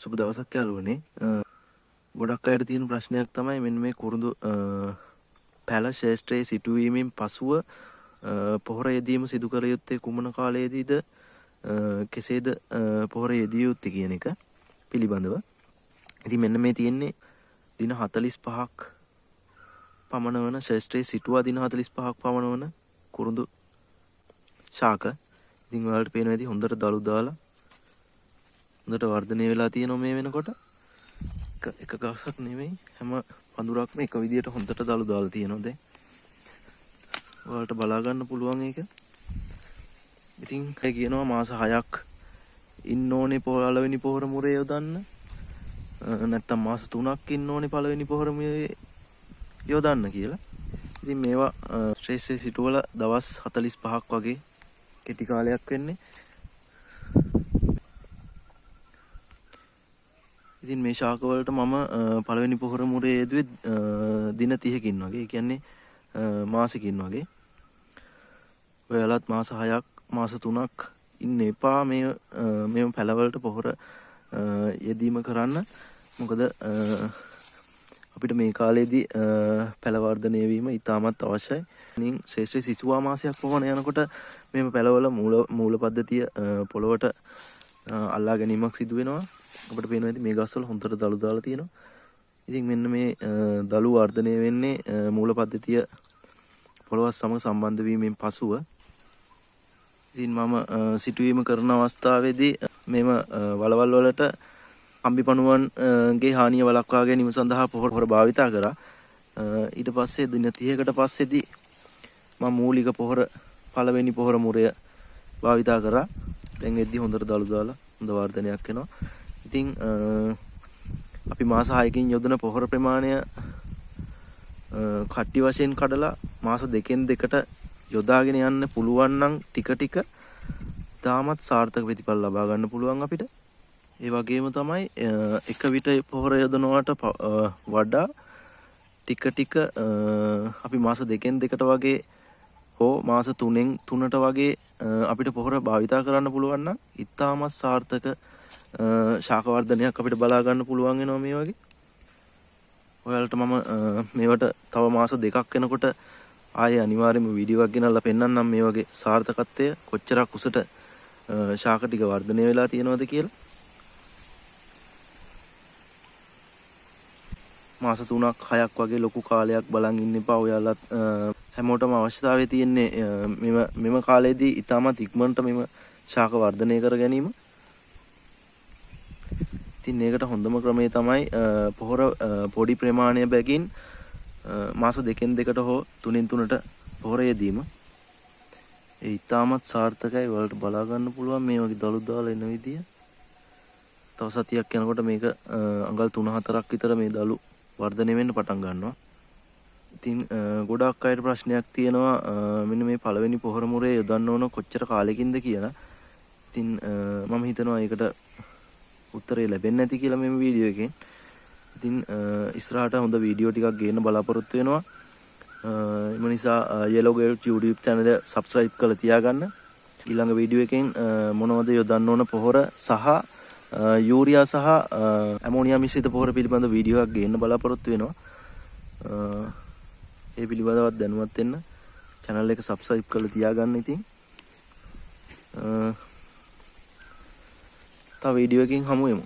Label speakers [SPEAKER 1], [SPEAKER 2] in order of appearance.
[SPEAKER 1] සුබ දවසක් යාළුවනේ. ගොඩක් අයට තියෙන ප්‍රශ්නයක් තමයි මෙන්න මේ කුරුඳු පැල ශේෂ්ත්‍රයේ සිටුවීමෙන් පසුව පොහොර යෙදීම සිදු කළ යුත්තේ කුමන කාලයේදීද, කෙසේද පොහොර යෙදිය යුත්තේ කියන එක පිළිබඳව. ඉතින් මෙන්න මේ තියෙන්නේ දින 45ක් පමණ වන ශේෂ්ත්‍රයේ සිටුවා දින 45ක් පමණ වන කුරුඳු ශාක. ඉතින් ඔයාලට පේනවා ඇති හොඳට දළු දාලා හොඳට වර්ධනය වෙලා තියෙනවා මේ වෙනකොට. එක ගසක් නෙමෙයි, හැම පඳුරක්ම එක විදියට හොඳට දළු දාලා තියෙනවා දැන්. ඔයාලට බලා ගන්න පුළුවන් ඒක. ඉතින් ඒ කියනවා මාස 6ක් ඉන්න ඕනේ පළවෙනි පොහොර මුරේ යොදන්න. නැත්තම් මාස 3ක් ඉන්න ඕනේ පළවෙනි පොහොර මුරේ යොදන්න කියලා. ඉතින් මේවා ශ්‍රේෂ්ඨ සිටුවල දවස් 45ක් වගේ කෙටි කාලයක් වෙන්නේ. ඉතින් මේ ශාක වලට මම පළවෙනි පොහොර මුරේ යෙදුවේ දින 30කින් වගේ. ඒ කියන්නේ මාසෙකින් වගේ. ඔයාලත් මාස 6ක් මාස 3ක් ඉන්න එපා මේ මේ පැල වලට පොහොර යෙදීම කරන්න. මොකද අපිට මේ කාලේදී පැල වර්ධනය වීම ඉතාමත් අවශ්‍යයි. ඉතින් ශ්‍රේෂ්ඨ සිසුවා මාසයක් පමණ යනකොට මේ පැලවල මූල පද්ධතිය පොළවට අල්ලා ගැනීමක් සිදු වෙනවා. අපිට පේනවා ඇති මේ ගස්වල හොඳට දළු දාලා තියෙනවා. ඉතින් මෙන්න මේ දළු වර්ධනය වෙන්නේ මූල පද්ධතිය පොළවත් සමග සම්බන්ධ වීමෙන් පසුව. ඉතින් මම සිටුවීම කරන අවස්ථාවේදී මෙම වලවල් වලට කම්බි පණුවන්ගේ හානිය වළක්වා ගැනීම සඳහා පොහොර භාවිතා කරා. ඊට පස්සේ දින 30කට පස්සේදී මම මූලික පොහොර පළවෙනි පොහොර මුරය භාවිතා කරා. දැන් එද්දි හොඳට දළු දාලා හොඳ වර්ධනයක් වෙනවා. ඉතින් අපි මාස 6කින් යොදන පොහොර ප්‍රමාණය කට්ටි වශයෙන් කඩලා මාස දෙකෙන් දෙකට යොදාගෙන යන්න පුළුවන් නම් ටික ටික තාමත් සාර්ථක ප්‍රතිඵල ලබා ගන්න පුළුවන් අපිට. ඒ වගේම තමයි එක විට පොහොර යොදනවට වඩා ටික ටික අපි මාස දෙකෙන් දෙකට වගේ හෝ මාස තුනෙන් තුනට වගේ අපිට පොහොර භාවිතා කරන්න පුළුවන් නම් ඉතාමත් සාර්ථක ශාක වර්ධනයක් අපිට බලා ගන්න පුළුවන් වෙනවා මේ වගේ. ඔයාලට මම මේවට තව මාස දෙකක් වෙනකොට ආයේ අනිවාර්යයෙන්ම වීඩියෝ එකක් ගෙනල්ලා පෙන්නන්නම් මේ වගේ සාර්ථකත්වය කොච්චරක් උසට ශාක ටික වර්ධනය වෙලා තියෙනවද කියලා. මාස 3ක් 6ක් වගේ ලොකු කාලයක් බලන් ඉන්න එපා. ඔයාලත් හැමෝටම අවශ්‍යතාවය තියෙන්නේ මෙම කාලේදී ඉතාමත් ඉක්මනට මෙම ශාක වර්ධනය කර ගැනීම. ඉතින් ඒකට හොඳම ක්‍රමය තමයි පොහොර පොඩි ප්‍රමාණය බැගින් මාස දෙකෙන් දෙකට හෝ තුනෙන් තුනට පොහොර යෙදීම. ඒ ඉතාමත් සාර්ථකයි. ඔයාලට බලා ගන්න පුළුවන් මේ වගේ දළු දාලා එන විදිය. තව සතියක් යනකොට මේක අඟල් 3-4ක් විතර මේ දළු වර්ධනය වෙන්න පටන් ගන්නවා. ඉතින් ගොඩක් අයට ප්‍රශ්නයක් තියෙනවා මෙන්න මේ පළවෙනි පොහොර මුරේ යොදන්න ඕන කොච්චර කාලෙකින්ද කියලා. ඉතින් මම හිතනවා ඒකට උත්තරේ ලැබෙන්නේ නැති කියලා මේ වීඩියෝ එකෙන්. ඉතින් ඉස්සරහට හොඳ වීඩියෝ ටිකක් ගේන්න බලාපොරොත්තු වෙනවා. එම නිසා Yellow Gold YouTube channel එක subscribe කරලා තියාගන්න. ඊළඟ වීඩියෝ එකෙන් මොනවද යොදන්න ඕන පොහොර සහ යූරියා සහ ඇමෝනියා මිශ්‍රිත පොහොර පිළිබඳ වීඩියෝ එකක් ගේන්න බලාපොරොත්තු වෙනවා. ඒ පිළිබඳවත් දැනුවත් වෙන්න channel එක subscribe කරලා තියාගන්න. ඉතින් තව වීඩියෝ එකකින් හමු වෙමු.